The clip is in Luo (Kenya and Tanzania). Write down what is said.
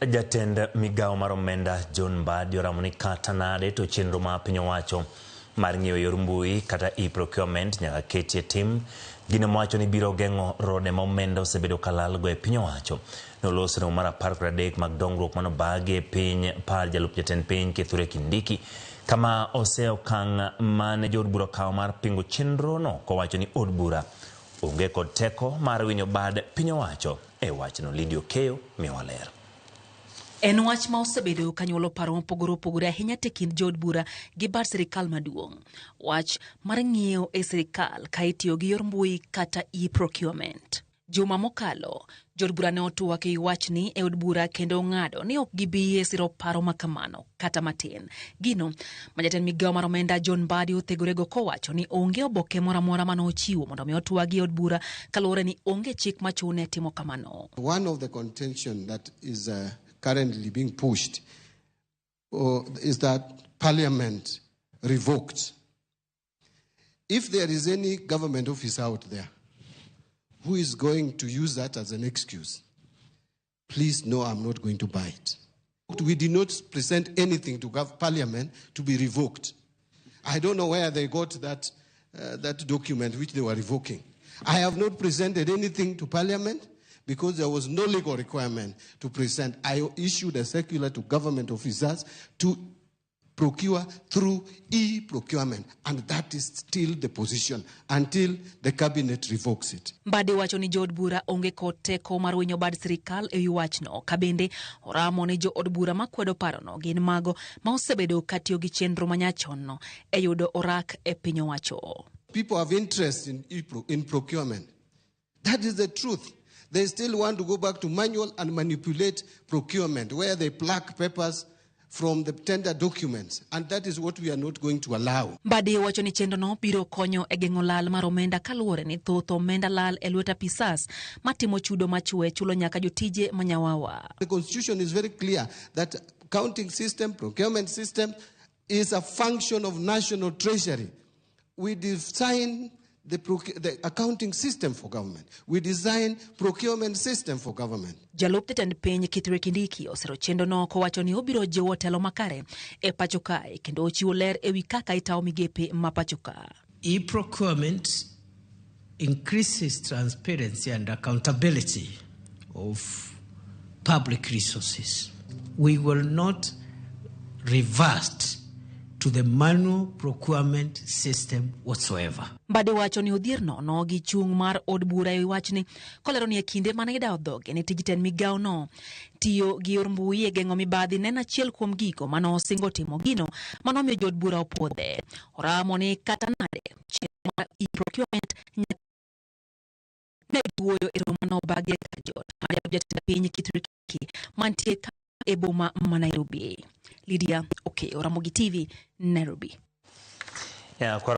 Jatend migawo mar omenda John Mbadi oramo ni kata nade to chenro ma piny owacho mar ng'iewo yor mbui kata e-procurement nyaka ketie tim. Gino mowacho ni biro geng'o rode ma omenda osebedo kalalgo e piny owacho. Noloso romo mar 13 mag dongruok manobagi e piny par jalup jatend piny Kithure Kindiki kama ose okang' mane jood bura okawo mar pingo chenro no kowacho ni od bura onge kod teko mar winyo bad piny owacho e wachno. Lydia Okeyo miyowa ler. En wach ma osebedo ka nyuolo paro mopogore opogore ahinya te kind jood bura gi bad sirikal maduong'. Wach mar ng'iewo e sirikal ka itiyo gi yor mbui kata e-procurement. Juma mokalo, jood bura ne otwak e wachni e od bura kendo ong'ado ni ok gibi yie siro paro ma kamano kata matin. Gino ma jatend migawo mar omenda John Mbadi othegorego kowacho ni onge oboke moro amora mane ochiwo mondo mi otwagi e od bura kaluwore ni onge chik machune timo kamano. One of the contention that is currently being pushed is that Parliament revoked. If there is any government officer out there who is going to use that as an excuse, please know I'm not going to buy it. We did not present anything to Parliament to be revoked. I don't know where they got that document which they were revoking. I have not presented anything to Parliament because there was no legal requirement to present. I issued a circular to government officers to procure through e-procurement, and that is still the position until the cabinet revokes it. Mbadi wacho ni jood bura onge kod teko mar winyo bad sirikal e wi wachno, ka bende oramo ni jood bura makwedo parono gin mago ma osebedo ka tiyo gi chenro manyachon e yudo orak e piny owacho. People have interest in procurement. That is the truth. They still want to go back to manual and manipulate procurement, where they pluck papers from the tender documents, and that is what we are not going to allow. Mbadi wacho ni chenrono biro konyo e geng'o lal mar omenda kaluwore ni thoth omenda lal e lwet apisas matimo chudo machwe chulo nyaka jotije manyawawa. The constitution is very clear that accounting system, procurement system is a function of national treasury. We design the accounting system for government. We design procurement system for government. Jalup jatend piny Kithure Kindiki osero chenrono kowacho ni obiro jiwo telo makare e pacho kae kendo ochiwo ler ewi kaka itawo migepe ma pacho ka. E-procurement increases transparency and accountability of public resources. We will not revert to the manual procurement system whatsoever. Mbadi wacho ni odhier nono gi chung' mar od bura e wachni kolero ni e kinde mane idawo dhoge ne tij tend migawo no tiyo gi yor mbui e geng'o mibadhi ne en achiel kuom gigo mane osingo timo gino manomiyo jood bura opuodhe. Oramo ni kata nade chenro mar e-procurement nyaka ne giwuoyo e romo manobagi e kar jot mar jatend piny Kithure Kindiki mantie ka e boma ma Nairobi. Lydia Okeyo, Ramogi TV, Nairobi. Yeah,